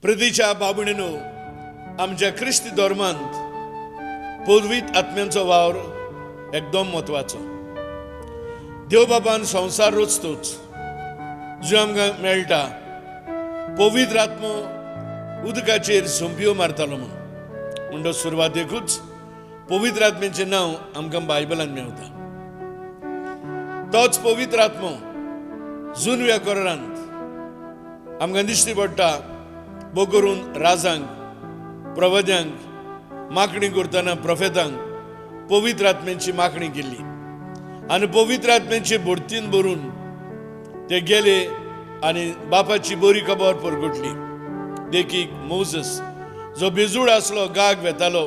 प्रतीच्या बाबणीनो, आमच्या क्रिस्ती धर्मांत पवित्र आत्म्यांचो वावर एकदम म्हत्वाचो. देव बाबान संवसार रचतोच जो आमकां मेळटा पवित्र आत्मो उदकाचेर सोंपयो मारतालो म्हूण. म्हणटच सुरवातेकूच पवित्र आत्म्याचें नांव आमकां बायबलान मेवता. तोच पवित्र आत्मो जुनव्या करारांत आमकां दिश्टी पडटा. बो करून राजांक, प्रवद्यांक मागणी करतना प्रोफेतांक पवित्र आत्म्यांची मागणी केल्ली आनी पवित्र आत्म्यांची भरतीन भरून ते गेले आनी बापाची बरी खबर परगटली. देखीक मोजस जो बेजूड आसलो, गाग वेतालो,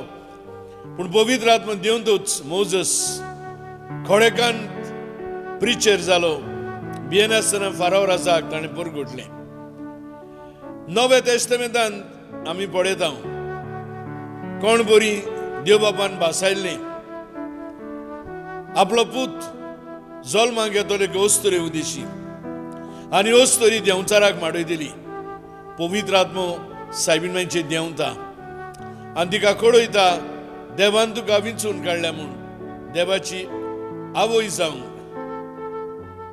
पूण पवित्र आत्मा देवतूच मोजस खडेकान प्रिचर जालो. भियेनासतना फाराव राजाक ताणें परगटलें. नव्या तेस्तामेंतांत आमी पळयता कोण बरी देव बापान भासायल्लें आपलो पूत जल्माक येतलो एक अस्तुरी उदेशी आनी अस्तुरी देंवचाराक माडय दिली. पवित्र आत्मो सायबीण देंवता आनी तिका कळयता देवान तुका विंचून काडल्या म्हूण देवाची आवय जावंक.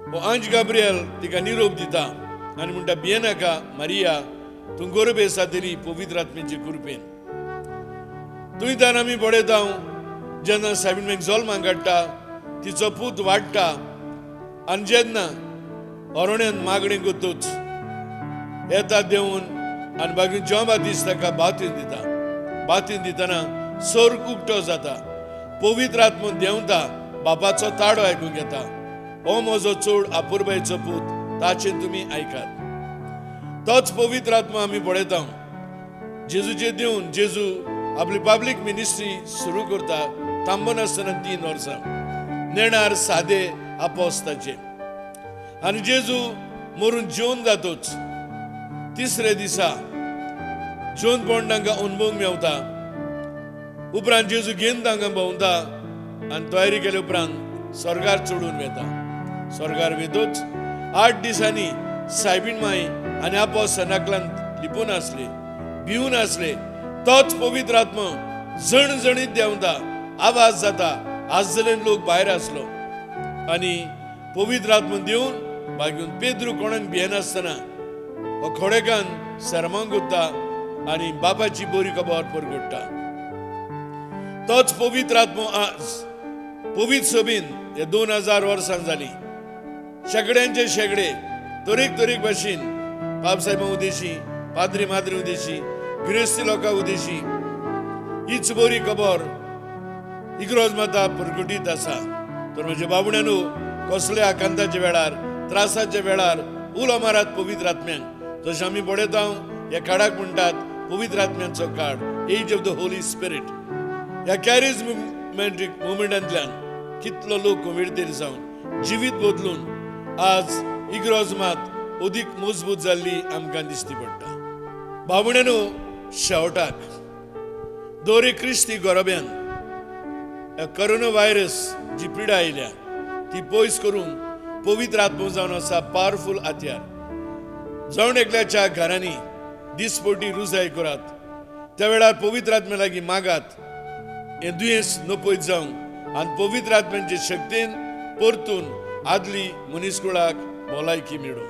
हो आंज गाब्रियल तिका निरोप दिता आनी म्हणटा, भियेनाका मारिया, तूं गोरबे जातली पवित्र आत्म्याचे कृपेन. थंयच्यान आमी पळयता जेन्ना सायबीण जल्माक काडटा तिचो पूत वाडटा आनी जेन्ना अरण्यांत मागणी करतूच येता देंवून आनी मागीर जेव बातीस ताका बातीन दिता. बातीन दितना सर्ग उक्तो जाता, पवित्र आत्मो देंवता, बापाचो ताडो आयकूंक येता, हो म्हजो चड अपुरबायेचो पूत, ताचें तुमी आयकात. तोच पवित्र आत्मा आमी पळयता जेजूचे दिवन जेजू आपली पब्लीक मिनिस्ट्री सुरू करता थांबनासतना 3 वर्सां नेणार सादे आपोस्ताचे. आनी जेजू मरून जेवन जातोच तिसरे दिसा जेवणपण तांकां अनुभव मेवता. उपरांत जेजू घेवन तांकां भोंवता आनी तयारी केले उपरांत स्वर्गार चडून वेता. स्वर्गार वेतोच 8 दिसांनी सायबीण माई आनी आपोस सनाकलांत लिपून आसले, भिवून आसले. तोच पवित्र आत्मो जणजणीत देंवता, आवाज जाता, आजलेन लोक भायर आसलो आनी पवित्र आत्मो दिवन मागीर पेद्रू कोणाक भियेनासतना हो खोडेकान सरमांक उरता आनी बापाची बरी खबर परगट्टा. तोच पवित्र आत्मो आज पवित्र सभेन हे 2000 वर्सां जाली शेंकड्यांचे शेंकडे तरेक तरेक भाशेन बापसाहेबां उदेशी, पाद्री माद्री उदेशी, गिरेस्ती लोकां उदेशी हीच बरी खबर इग्रोज माता परगटीत आसा. तर म्हज्या बाबुण्यानू, कसल्या आकांताच्या वेळार, त्रासाच्या वेळार उलो मारात पवित्र आत्म्यांक. जशें आमी पळयता ह्या काडाक म्हणटात पवित्र आत्म्यांचो काड, age of the Holy Spirit. ह्या कॅरिज्मॅटीक मुवमेंटांतल्यान कितलो लोक कोविडतेर जावन जिवीत बदलून आज इग्रोज मात अदीक मजबूत जाल्ली आमकां दिश्टी पडटा. बाबुण्यानू, शेवटाक दोरी क्रिस्ती गोरब्यान कोरोना व्हायरस जी पिडा आयल्या ती पयस करून पवित्र आत्मो जावन आसा पावरफूल हत्यार. जावन एकल्याच्या घरांनी दिसपटी रुजाय करात, त्या वेळार पवित्र आत्म्या लागीं मागात हें दुयेंस नपयत जावंक आनी पवित्र आत्म्यांचे शक्तीन परतून आदली मनीसकुळाक भलायकी मेळूं.